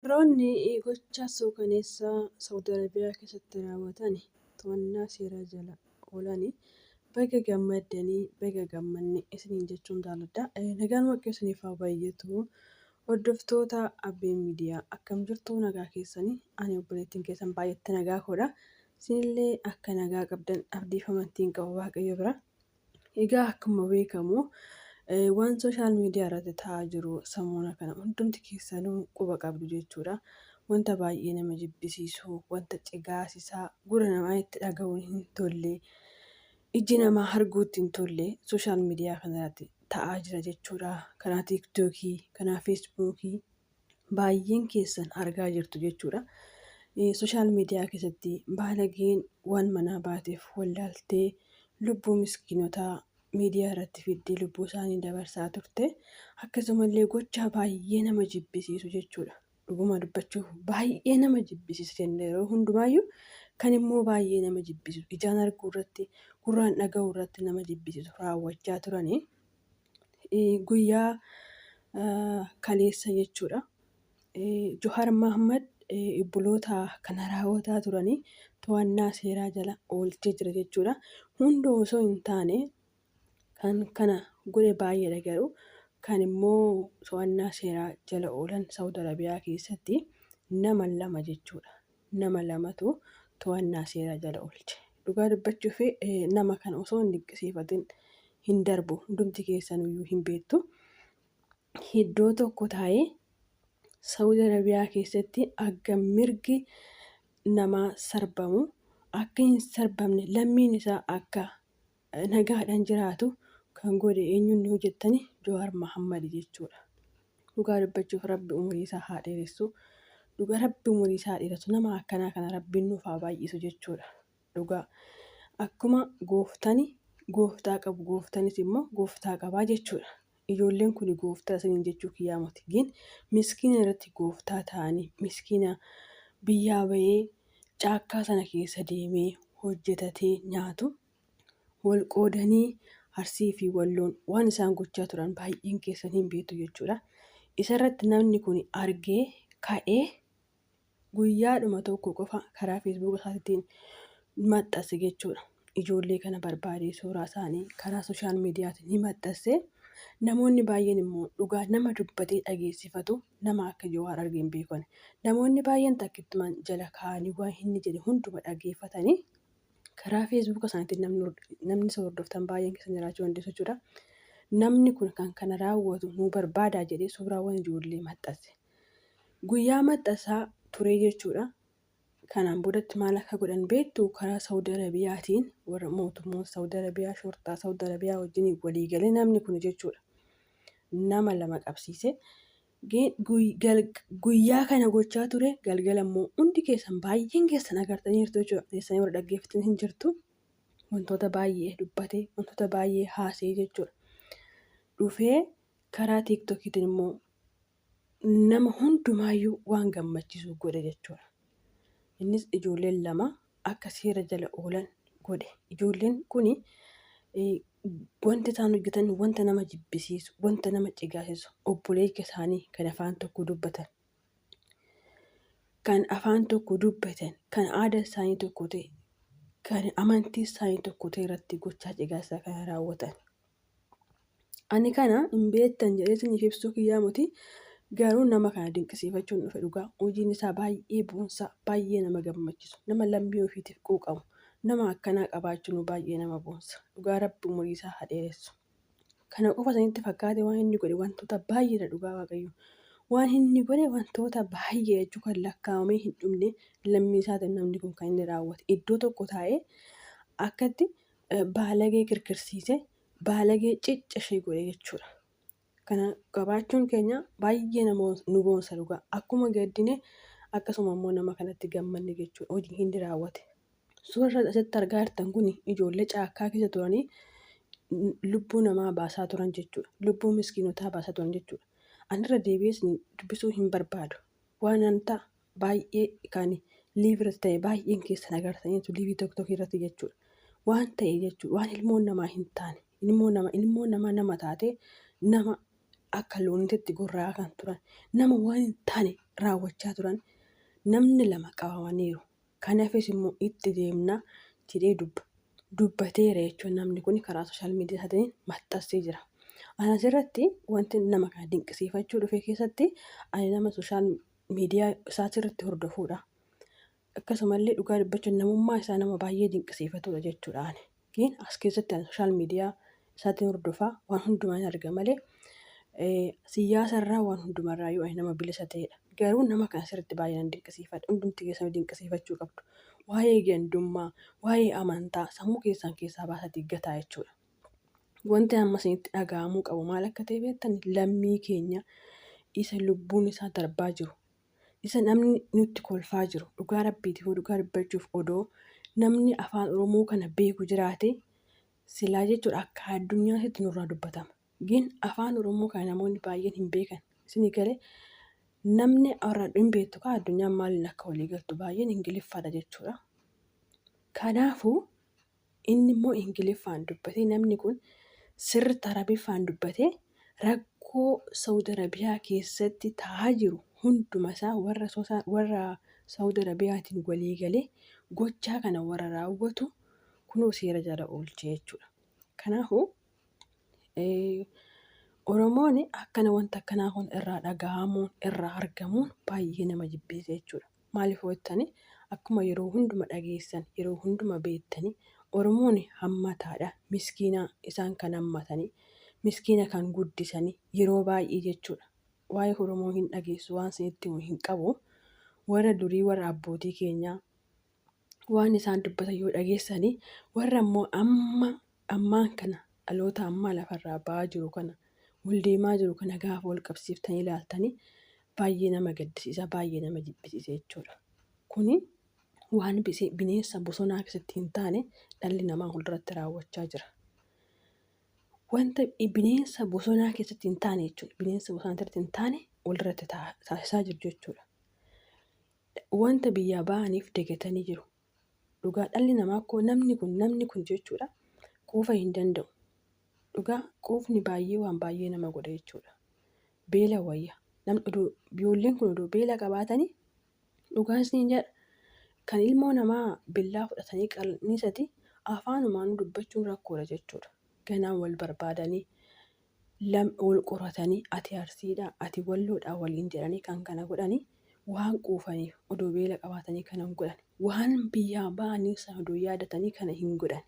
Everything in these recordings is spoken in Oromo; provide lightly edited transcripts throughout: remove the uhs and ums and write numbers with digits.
Warroonni gocha suukaneessaa Saawud Arabiyaa keessatti raawwatan to'annaa seeraa jala oolan baga gammaddanii baga gammanne isiniin jechuun jaalladha. Nagaan Waaqayyo isiniif haa baay'atu. Hordoftoota Abbee Miidiyaa akkam jirtu, nagaa keessanii? Ani obboleettiin keessan baay'eetti nagaa koodha. Isinillee akka nagaa qabdan abdii fi amantiin qabu Waaqayyo bira. Egaa akkuma beekamu waan social media irratti ta'aa jiru samoona kana hundumti keessanuu quba qabdu jechuudha. Wanta baay'ee nama jibbisiisu, wanta cigaasisaa, gurra namaa itti dhaga'uun hin tolle, ijji namaa arguutti hin tolle social media kanarratti ta'aa jira jechuudha. Karaa tiiktookii, karaa feesbuukii baay'een keessan argaa jirtu jechuudha. Social media keessatti baalageen waan manaa baateef wallaaltee lubbuu miskiinotaa miidiyaa irratti fiddee lubbuu isaanii dabarsaa turte. Akkasumallee gochaa baay'ee nama jibbisiisu jechuudha. Dhuguma dubbachuuf baay'ee nama jibbisiisa jennee yeroo hundumaayyuu, kan immoo baay'ee nama jibbisiisu ijaan arguu irratti, gurraan dhaga'uu irratti nama jibbisiisu raawwachaa turanii. Guyyaa kaleessa jechuudha. Johar Mahammad obboloota kana raawwataa turanii to'annaa seeraa jala oolchee jira jechuudha. Hunda osoo hin taane kan kana godhe baay'eedha, garuu kan immoo to'annaa seeraa jala oolan Saawud Arabiyaa keessatti nama lama jechuudha. Nama lamatu to'annaa seeraa jala oolche. Dhugaa dubbachuuf nama kana osoo hin dinqisiifatin hin darbu. Hundumti keessanuyyuu hin beektu. Iddoo tokko taa'ee Saawud Arabiyaa keessatti akka mirgi namaa sarbamu, akka hin sarbamne, lammiin isaa akka nagaadhaan jiraatu kan godhe eenyuun yoo jettani, Jawaar Mahammad jechuudha. Dhugaa dubbachuuf Rabbi umurii isaa haa dheeressu. Dhugaa Rabbi umurii isaa haa dheeressu. Nama akkanaa kana Rabbiin nuuf haa baay'isu jechuudha. Dhugaa. Akkuma gooftani gooftaa qabu, gooftanis immoo gooftaa qabaa jechuudha. Ijoolleen kun gooftaa isiniin jechuu kiyyaa miti. Gin miskiina irratti gooftaa ta'anii, miskiina biyyaa bahee caakkaa sana keessa deemee hojjetatee nyaatu wal qoodanii, Arsii fi Walloon waan isaan gochaa turan baay'een keessan hin beektu jechuudha. Isarratti namni kun argee ka'ee guyyaadhuma tokko qofa karaa feesbuuka isaatiin maxxanse jechuudha. Ijoollee kana barbaadee suuraa isaanii karaa social miidiyaatiin ni maxxanse. Namoonni baay'een immoo dhugaa nama dubbatee dhageessifatu nama akka Jawaar argee hin beekan. Namoonni baay'een takkittumaan jala kaa'anii waan inni jedhe hunduma dhageeffatanii, karaa feesbuuka isaaniitiin namni isa hordoftan baay'een keessan jiraachuu dandeessu jechuudha. Namni kun kan kana raawwatu nu barbaadaa jedhee suuraawwan ijoollee maxxanse. Guyyaa maxxansaa ture jechuudha. Kanaan boodatti maal akka godhan beektu? Karaa Saawud Arabiyaatiin warra mootummoota Saawud Arabiyaa, shorxaa Saawud Arabiyaa wajjin walii galee namni kun jechuudha. Nama lama qabsiise. Guyyaa kana gochaa ture, galgala immoo hundi keessan baay'een keessan agartaniirtu jechuudha. Teessanii warra dhaggeeffatan hin jirtu. Wantoota baay'ee dubbate, wantoota baay'ee haasa'e jechuudha. Dhufee karaa tiiktokiitiin immoo nama hundumaayyuu waan gammachiisu godhe jechuudha. Innis ijoolleen lama akka seera jala oolan godhe. Ijoolleen kuni wanti isaan hojjetan wanta nama jibbisiisu, wanta nama cigaasisu, obboleessa isaanii kan afaan tokko dubbatan, kan afaan tokko dubbatan, kan aadaa isaanii tokko ta'e, kan amantii isaanii tokko ta'e irratti gochaa cigaasisaa kana raawwatan. Ani kana hin beektan jedhee isiniif ibsuu kiyyaa miti. Garuu nama kana dinqisiifachuun dhufe dhugaa. Hojiin isaa baay'ee boonsaa, baay'ee nama gammachiisu, nama lammii ofiitiif quuqamu, nama akkanaa qabaachuun baay'ee nama boonsa. Dhugaa Rabbi umurii isaa haa dheeressu. Kana qofa isinitti fakkaate, waan inni godhe wantoota baay'eedha dhugaa Waaqayyo. Waan inni godhe wantoota baay'ee jechuu kan lakkaa'amee hin dhumne lammii isaatiin namni kun kan inni raawwate. Iddoo tokko taa'ee akkatti baalagee kirkirsiise, baalagee cicca ishee godhe jechuudha. Kana qabaachuun keenya baay'ee nama nu boonsa dhugaa. Akkuma gaddine akkasuma immoo nama kanatti gammanne jechuudha. Hojii inni raawwate. Suurri asitti argaa jirtan kun ijoollee caakkaa keessa turanii lubbuu namaa baasaa turan jechuudha. Lubbuu miskiinotaa baasaa turan jechuudha. Ani irra deebi'ee isin dubbisuu hin barbaadu. Waan anta baay'ee kan live irratti ta'e baay'een keessan agartaniitu live tokko tokko irratti jechuudha. Waan ta'e jechuudha, waan ilmoon namaa hin taane, ilmoo nama ilmoo namaa nama taate nama akka looniitti gorra'aa kan turan, nama waan hin taane raawwachaa turan namni 2 qabamaniiru. Kan hafes immoo itti deemna jedhee dubbateera jechuun namni kun karaa sooshaal miidiyaa isaatiin maxxansee jira. Ani asirratti wanti nama kana dinqisiifachuu dhufe keessatti ani nama sooshaal miidiyaa isaa sirriitti hordofuudha. Akkasumallee dhugaa dubbachuun namummaa isaa nama baay'ee dinqisiifatudha jechuudha ani. Gin as keessatti ani sooshaal miidiyaa isaatiin hordofaa waan hundumaa hin arga malee siyaasa irraa waan hundumarraa yoo ani nama bilisa ta'edha. Garuu nama kana sirriitti baay'ee nan dinqisiifadha. Hundumti keessan dinqisiifachuu qabdu. Waa'ee gandummaa, waa'ee amantaa sammuu keessan keessaa baasatii gataa jechuudha. Wanti amma isinitti dhaga'amuu qabu maal akka ta'e beektan lammii keenya isa lubbuun isaa darbaa jiru isa namni nutti kolfaa jiru dhugaa rabbiitiif dhugaa dubbachuuf odoo namni afaan Oromoo kana beeku jiraate silaa jechuudha akka addunyaatti nurraa dubbatama. Gin afaan Oromoo kana namoonni baay'een hin beekan. Isinii galee namni warra hin beektu kaa addunyaan maaliin akka walii galtu baay'een Ingiliffaadha jechuudha. Kanaafuu inni immoo Ingiliffaan dubbatee namni kun sirriitti Arabiffaan dubbatee rakkoo Saudi Arabiyaa keessatti ta'aa jiru hunduma isaa warra Saudi Arabiyaatiin walii galee gochaa kana warra raawwatu kunoo seera jala oolche jechuudha. Kanaafuu Oromoon akkana wanta akkanaa kun irraa dhaga'amuun irraa argamuun baay'ee nama jibbisiisa jechuudha. Maaliif yoo jettani akkuma yeroo hunduma dhageessan yeroo hunduma beektani Oromoon hammataadha. Miskiina isaan kan hammatani miskiina kan guddisani yeroo baay'ee jechuudha. Waa'ee Oromoo hin dhageessu waan isinitti himu hin qabu. Warra durii warra abbootii keenyaa waan isaan dubbatan yoo dhageessani warra immoo amma ammaan kana dhaloota ammaa lafarraa ba'aa jiru kana wal deemaa jiru kana gaafa wal qabsiiftanii ilaaltanii baay'ee nama gaddisiisa baay'ee nama jibbisiisa jechuudha. Kuni waan bineensa bosonaa keessatti hin taane dhalli namaa walirratti raawwachaa jira. Wanta bineensa bosonaa keessatti hin taane jechuudha. Bineensa bosonaa keessatti hin taane walirratti taasisaa jiru jechuudha. Wanta biyyaa ba'aniif dagatanii jiru. Dhugaa dhalli namaa koo namni kun namni kun jechuudha quufa hin danda'u. Dhugaa quufni baay'ee waan baay'ee nama godha jechuudha. Beela wayya. Namni oduu ijoolleen kun oduu beela qabaatanii dhugaa isiniin jedha. Kan ilmoo namaa billaa fudhatanii qalnisati afaanumaanuu dubbachuun rakkoodha jechuudha. Ganaan wal barbaadanii wal qoratanii ati Arsiidha ati Walloodha waliin jedhanii kan kana godhanii waan quufaniif odoo beela qabaatanii kana hin godhan. Waan biyyaa ba'anii sana odoo yaadatanii kana hin godhan.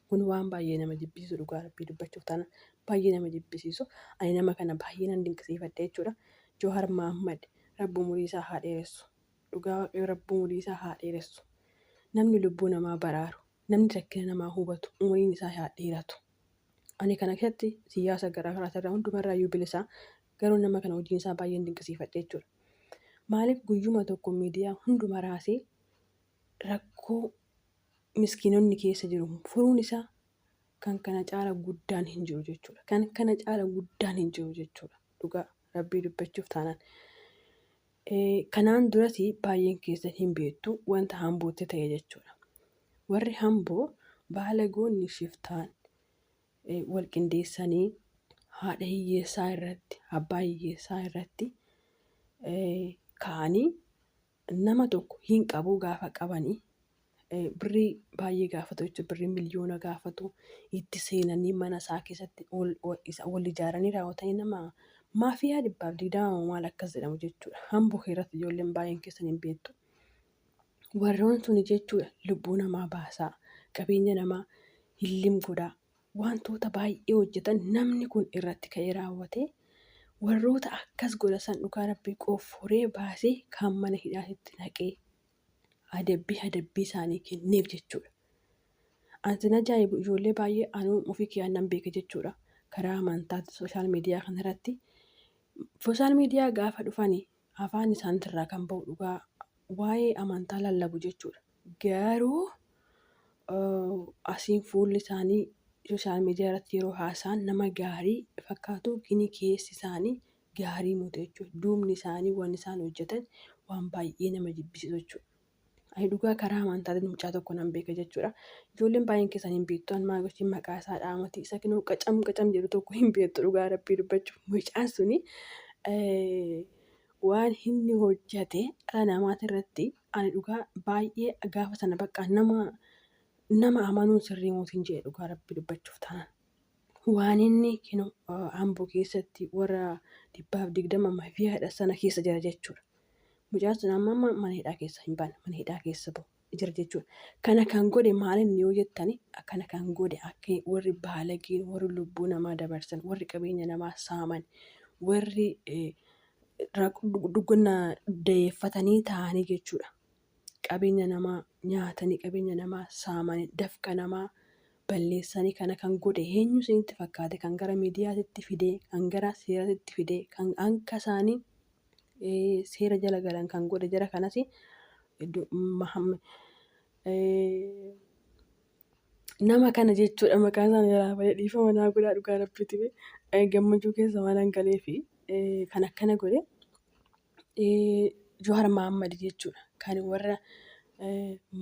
Kun waan baay'ee nama jibbisiisu dhugaa rabbii dubbachuuf taana baay'ee nama jibbisiisu. Ani nama kana baay'ee nan dinqisiifadha jechuudha. Joohar Mahaammad rabbi umurii isaa haa dheeressu. Dhugaa waaqayyo rabbi umurii isaa haa dheeressu. Namni lubbuu namaa baraaru, namni rakkina namaa hubatu umuriin isaa haa dheeratu. Ani kana keessatti siyaasa garaa garaa irraa hundumarraa iyyuu bilisa. Garuu nama kana hojiin isaa baay'een dinqisiifadha jechuudha. Maaliif guyyuma tokko miidiyaa hunduma raasee rakkoo miskiinonni keessa jiru furuun isaa kan kana caala guddaan hin jiru jechuudha. Kan kana caala guddaan hin jiru jechuudha. Dhugaa rabbii dubbachuuf taanaan. Kanaan duras baay'een keessan hin beektu wanta hambootti ta'e jechuudha. Warri hamboo baalagoonni shiftaan wal qindeessanii haadha hiyyeessaa irratti abbaa hiyyeessaa irratti ka'anii nama tokko hin qabuu gaafa qabanii birrii baay'ee gaafatu jechuudha. Birrii miliyoona gaafatu itti seenanii mana isaa keessatti wal ijaaranii raawwatanii nama maafiyaa 120 maal akkas jedhamu jechuudha. Hamboo irratti ijoolleen baay'een keessan hin beektu. Warroon suni jechuudha lubbuu namaa baasaa qabeenya namaa hillim godhaa wantoota baay'ee hojjetan namni kun irratti ka'ee raawwatee warroota akkas godha san dhugaa rabbii qofforee baasee kan mana hidhaatitti naqee adabbii adabbii isaanii kenneef jechuudha. Ani sin ajaa'ibu ijoollee baay'ee anuu ofii kiyyaan nan beeka jechuudha. Karaa amantaatti sooshaal miidiyaa kanarratti. Sooshaal miidiyaa gaafa dhufani afaan isaaniitirraa kan ba'u dhugaa waa'ee amantaa lallabu jechuudha. Garuu asiin fuulli isaanii sooshaal miidiyaa irratti yeroo haasa'an nama gaarii fakkaatu gini keessi isaanii gaarii miti jechuudha. Duubni isaanii waan isaan hojjetan waan baay'ee nama jibbisiisu jechuudha. Ani dhugaa karaa amantaatiin mucaa tokko nan beeka jechuudha. Ijoolleen baay'een keessan hin beektu. Ani maal gochuun maqaa isaa dhaamati. Isa kinoo qacam qacam jedhu tokko hin beektu dhugaa rabbii dubbachuuf. Mucaan suni Waan inni hojjate dhala namaati irratti ani dhugaa baay'ee gaafa sana bakka nama nama amanuun sirrii mootiin jedhe dhugaa rabbi dubbachuuf taanaan. Waan inni kinu Amboo keessatti warra 120 mafiyaadha sana keessa jira jechuudha. Mucaan sun amma amma mana hidhaa keessa hin baane, mana hidhaa keessa bahu jira jechuudha. Kana kan godhe maalinni yoo jettani, kana kan godhe akka warri baalageen, warri lubbuu namaa dabarsan, warri qabeenya namaa saaman, warri dhugna dayeeffatanii taa'anii jechuudha. Qabeenya namaa nyaatanii, qabeenya namaa saamanii, dafqa namaa balleessanii kana kan godhe eenyu isinitti fakkaate? Kan gara miidiyaatitti fidee, kan gara seeraatitti fidee, kan hanka isaanii seera jala galan kan godhe jara kanas nama kana jechuudha. Maqaan isaanii jalaa badee, dhiifama naa godhaa, dhugaa rabbiiti gammachuu keessa waan hangalee fi kan akkana godhe Jawaar Mahaammad jechuudha. Kan warra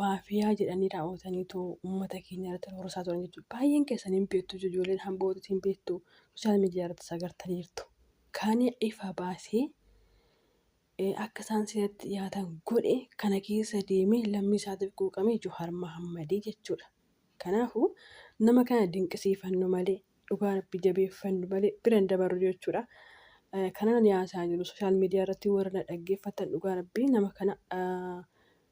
maafiyaa jedhanii raawwatanii too uummata keenya irratti roorrisaa turan jechuudha. Baay'een keessan hin beektu, ijoolleen hambootis hin beektu, sooshaal miidiyaa irratti agartaniirtu. Kan ifa baasee akka isaan seeratti dhiyaatan godhe, kana keessa deemee lammii isaatiif quuqame Jawaar Mahammadii jechuudha. Kanaafuu nama kana dinqisiifannu malee, dhugaa rabbi jabeeffannu malee bira hin dabarru jechuudha. Kana ani haasaa jiru sooshaal miidiyaa irratti warra na dhaggeeffatan, dhugaa rabbii nama kana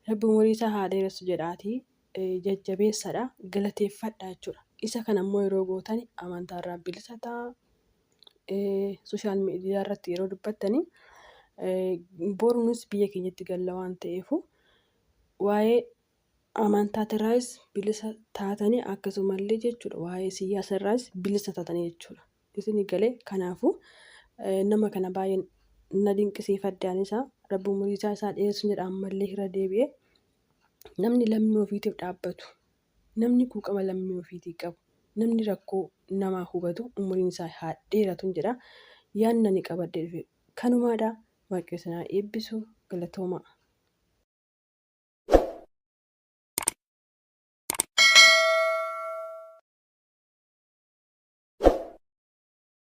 rabbi umurii isaa haa dheeressu jedhaatii jajjabeessadha, galateeffadha jechuudha. Isa kana immoo yeroo gootan amantaa irraa bilisa ta'a. Sooshaal miidiyaa irratti yeroo dubbattanii boruunis biyya keenyatti galla waan ta'eefu waa'ee amantaatirraayis bilisa taatanii, akkasumallee jechuudha waa'ee siyaasarraayis bilisa taatanii jechuudha. Isin galee? Kanaafuu nama kana baay'ee na dinqisiifadhe anis, rabbi umurii isaa isaa dheeressu jedha. Ammallee irra deebi'ee, namni lammii ofiitiif dhaabbatu, namni quuqama lammii ofiitii qabu, namni rakkoo namaa hubatu umuriin isaa haa dheeratu jedha. Yaadni ani qabadhee dhufe kanumaadha. Waaqayyo isin haa eebbisu. Galatoomaa.